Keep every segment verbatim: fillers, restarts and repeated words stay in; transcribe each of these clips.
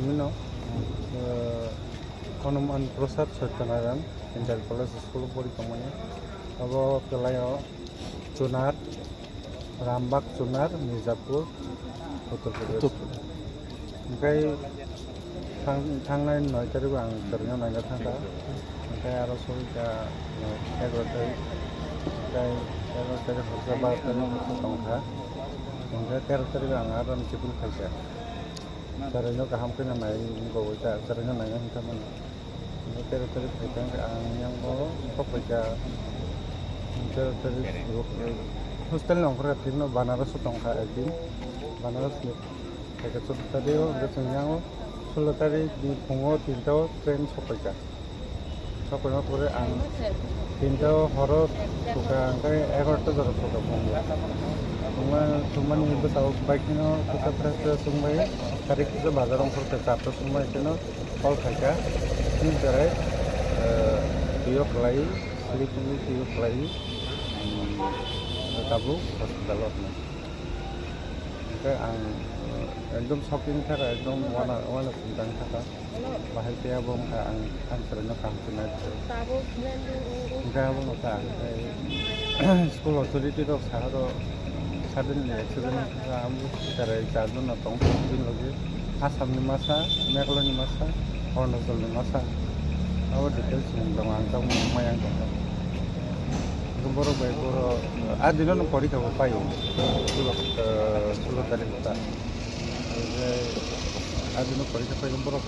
Mino, eh, Hanuman Prasad Satyanarayan Inter College School pori tongmani. Abo kwlaio Chunar, Rambagh Chunar, Mirzapur, Uttar Pradesh. Uttar Pradesh. Hwnkhe thang-, thangnai noi tarikh o ang chwraino naina thangkha. Hwnkhe aro sogwikha, eh, egaroh tarikh. Hwnkhe egaroh tarikh horsa, baro tarikh horsa tongkha. Hwnkhe tero tarikh o ang aro ani twibo phaikha. Chwraino kaham khe nai wngwi ta, chwraino naina hwnkha mano. Tero tarikh phaikha ang yang bo kok phaikha. Tero tarikh hostel ni ongkhorkha, tini no Banaras o tongkha ekdin. Banaras ni phaikha chwddo tarikh o, hwnkhe chwng yang o sulo tarikh ni phungo tinta o train sok phaikha. Sok phaima pore ang tinta o horo sukha, hwnkhe egaroh ta jora sukha phungo. Thwngma-, thwngmani bwsao bike no kisa fresh fresh wngbai, tarikh kisa bazar ongkhorkha, charta sungma hwnkhe no. Call khaikha, twi berai, eh, twiyo khlai, sleeping twiyo khlai, mm, tabuk hospital o tongo. Hwnkhe ang, eh, ekdom shocking thaka, ekdom wana, wana singtang thaka. Bahai khe abo wngkha ang, ang chwraino kaham khe nai. Hwnkhe abo wngkha ang, eh, school authority rok sahoro suddenly accident wngkha, amo cherai charjon no tong, bini logi Assam ni masa, Meghalaya ni masa, Arunachal ni masa. Abo details ni tongo, ang tabuk maya wng tongkha. Borok bai borok, ah, dino no porikha bo paio. Sulo, eh, sulo tarikh ta. Oijai, ah, dino porikha paio borok.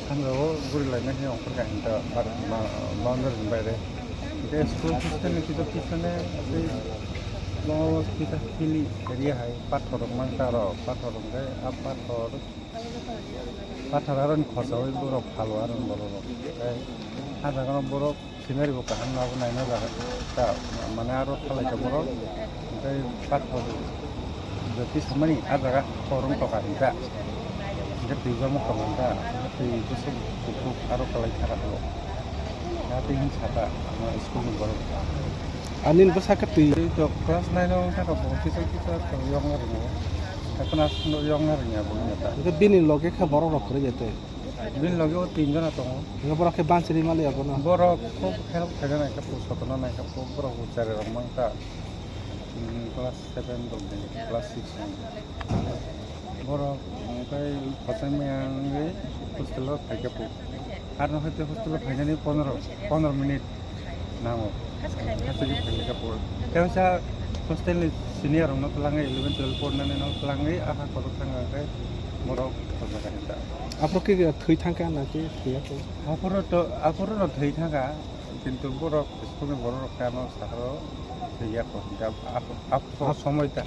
Sanja o guri laina khe ongkhorkha hinta, bar-, ma-, boundary ni baire. Hwnkhe school hostel ni kisu kisu ne tei bo kisu hilly area hai pathor rok mangta aro pathor hwnkhe ah pathor, pathor aroni khochaui borok phalo aroni borok rok. Tei ah jaga no borok scenery bo kaham nw abo naina jaga ta mane aro thalai kha borok. Tei pathor jotwi samani ah jaga korong toka hinta. Hingke twi jamo kamo hinta, twi bwswk kuphur aro kwlai thaka tongo. Tei hwn saka, ano school ni borok. Ani bwsa khe twi. Twi to class nine o wngkha to bo kisa kisa to yokna rwngo. Haikhe no aswk no yokna rwngya bo wngya ta. Hingke bini loge khe borok rok kwrwi ya tei. Bini loge o tin jona tongo. Hingke borok khe bansiri mali abono. Borok khub help khaina naikha, pusotono naikha, borok bo cherai rok mangkha. Hmm, class seven rok de, class six. Borok, omotai khosai maya wngwi hostel o phaikha phu. Arno haikhe hostel o phainani pondro, pondro minute nango. Hasteni phaikha phu. Tei waisa hostel ni senior rokno twlangwi, eleven twelve pornani no twlangwi aha kolok thangkha khe borok o jaga hinta. Aphuru khe thwi thangkha na khe thwiya khe? Aphuru to, aphuru no thwi thangkha, kintu borok school ni borok rok khe ano sahoro thwiya kho hinta. Aphuru somoi ta.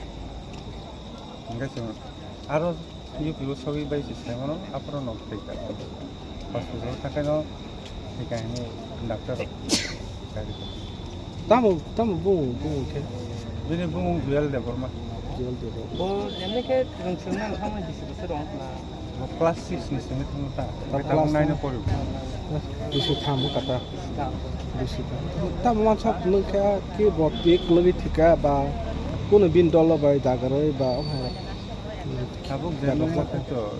Hingke chwng aro U P o sogwi bai se sai mano, aphuru no thwi kha. Hospital o thangkhe no thwi kha hinwi doctor rok sai rikha. Tamo, tamo bumung, bumung khe? Bini bumung Jewel Debbarma. Jewel Debbarma. Bo emni khe chwng chwngno thangma bisi bosor wng khna? Bo class six ni simi thangma ta. Tamo class nine o pori. Bisi thamo kata. Bisi thamo. Tamo mansa phunuk khe ki bo tik lagi thika ba kuno bin dolo bai dagaroi ba omo hai. Tabuk jemon to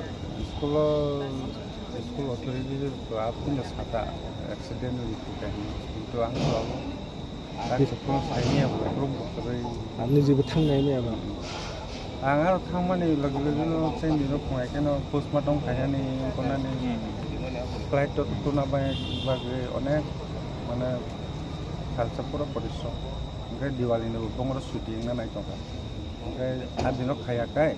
school o, school authority to apni sata accident ni thika hinwi. Kintu ang to Ang se phone saimaya bo, phone bo kwrwi. Ang nijebo thangnai maya ba? Ang aro thangmani logi logi no tei nini phunai kheno postmortem khainani, wngkha nani flight o tuna bai bagwi onek mane salsa pura porisrom. Hwnkhe Diwali ni bo bongoro chuti wngna nai tongkha. Hwnkhe a dino khaiya khe.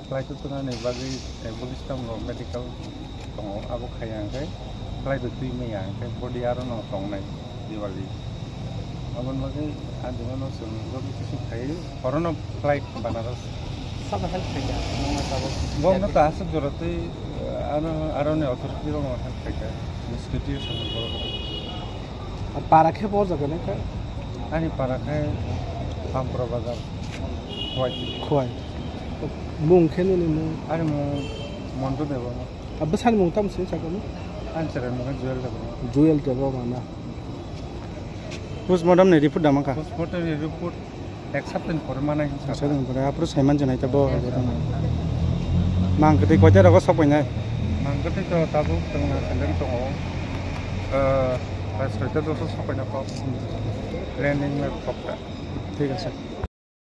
Flight o tunani bagwi, eh, Buddhist rok medical tongo, abo khaiya hwnkhe flight o twi manya hwnkhe body aro no tongnai Diwali. Aboni bagwi ah dino no chwng joto kisu khai, horo no flight Banaras. Sabo help khaida, nongna sabo. Bo no ta aswk jora twi, eh, ano, aro ni authority rok no help khaida, scooty o swngo borok rok. Para khe bo jaga nai kha? Ani para khe Pampra Bazar, Khowai. Khowai. Mung khe nini mung? Ani mung Montu Debbarma. A bwsani mung tamo sini sakani? Ani chwrai mung khe Jewel Debbarma. Jewel Debbarma na. Postmortem ni report da mankha? Postmortem ni report ek sapta ni pore manai hinwi sakha. Ek sapta ni pore, aphuru saiman jwnai ta bo. Mang kwtwi koita rogo sok painai? Ang gotwi to tabuk chwngno seleng tongo. Eh, bai soita doso sokoina kok. Landing map kokta. Thik ase.